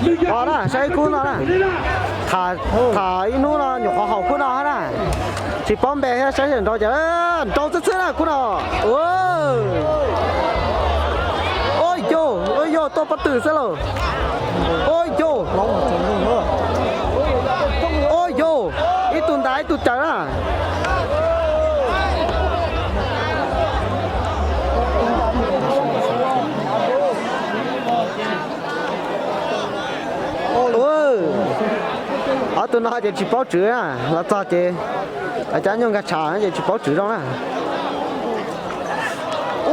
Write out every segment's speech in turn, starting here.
Os na, saib khub no na. Tham ib hnub no nyuam qhuav haum khub no hab na. Tsis paub npe thiab, saib nrau cas nrau txhwb txhwb na khub no. Ua yog, ua yog tuaj pob tw xwb lauj. Ua yog, ua yog, ib tug ntas ib tug caws na. Ob tug no ces tsis paub tswv na, los txog ces cov nyuj nkag tshav ces tsis paub tswv zoo na.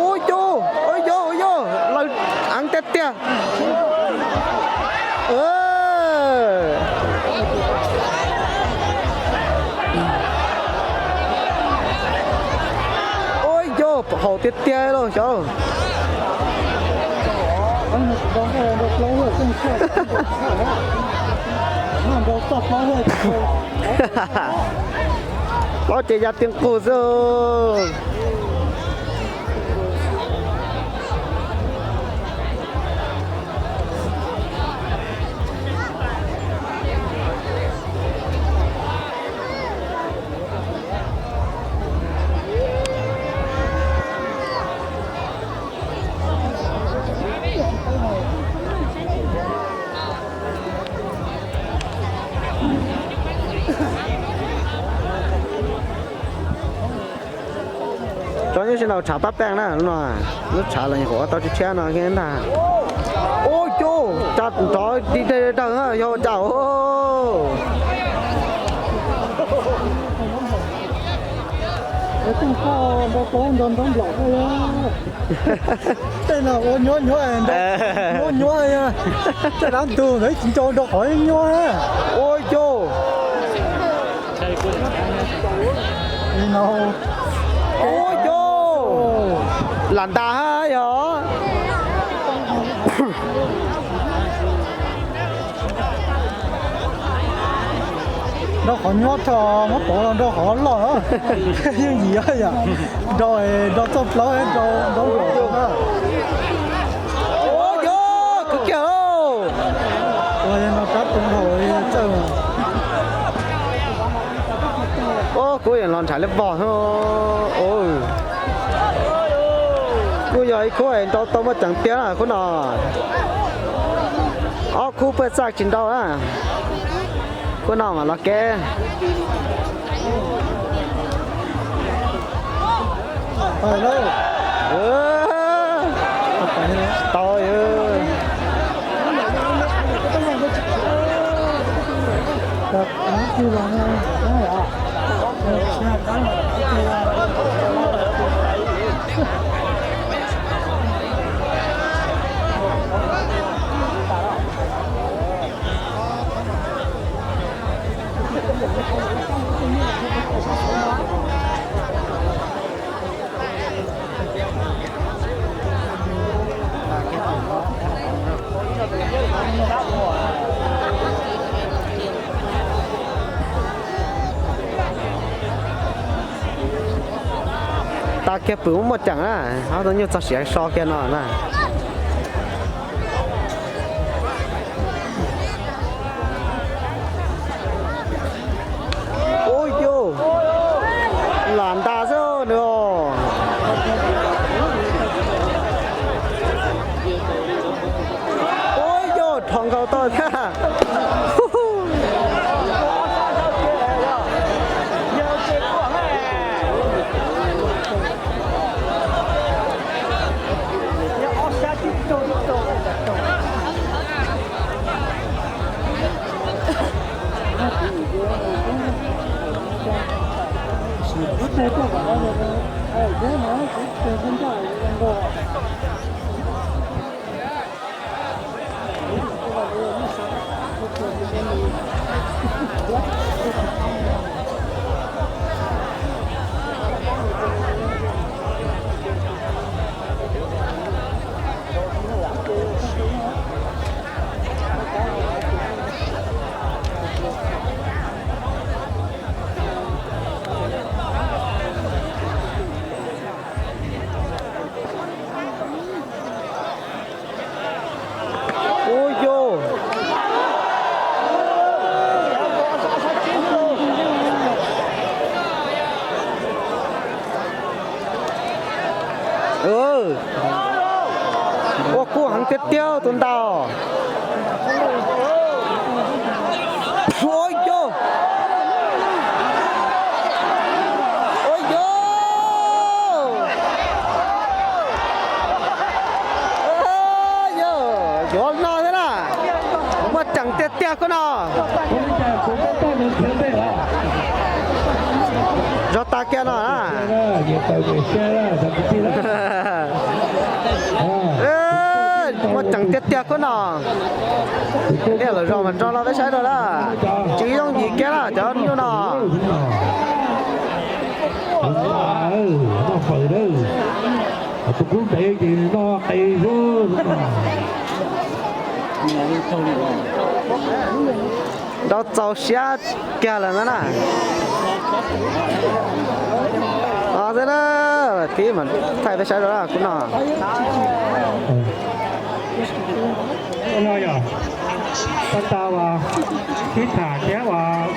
Ua yog, ua yog, ua yog, lawv eev tiag tiag. Ua yog, haum tiag tiag lauj xyov. Plaub ces ya ti nqug xwb. Cov nyuj sib nraus tshav pab peej na, lub tshav los nyuam qhuav tau tshiab tshiab no ntag. Ua cas nrov dig deg dawg yog cas. Tej no ua nyuab nyuab, nyuab nyuab, tej dab ntug ntawd tsis nco rau qhov nyuab. Ua cas, ua cas, lam ntas hab yog. Nrau qhov nyuab tso, muab pov los nrau qhov loj, yeej yim yam. Nrau, nrau txoj plaub, nrau nrau. Ua yog, kwv kiag. Ua no rab too nrau txawj. Kuv los nrhav li vog. Kuj yog ib khub nrau tau muaj ceev tiag na khub no. Ob khub paj xaj tsis nrau na. Khub no mas los kev. Tau. Tas kiag pw muaj muaj ceem na, ob tug nyuj txog siav so kiag no na. Ub yus, lam ntas xwb nws os. Ub yus, rho nkaus tau thiab. Ceev tiag tiag khub no. Zog tas kiag no na. Muaj ceev tiag tiag khub no. Niaj lwm zaus mas tso los peb saib dua na. Tsis yooj yim kiag na cov nyuj no. Noj fawm, tus kub ntev ces noj qe xwb. Nrau txaus siab kiag lawm ntag na. Xwb na, tib mas thaij peb saib rau khub no. Tab tas uas sib tham thiab uas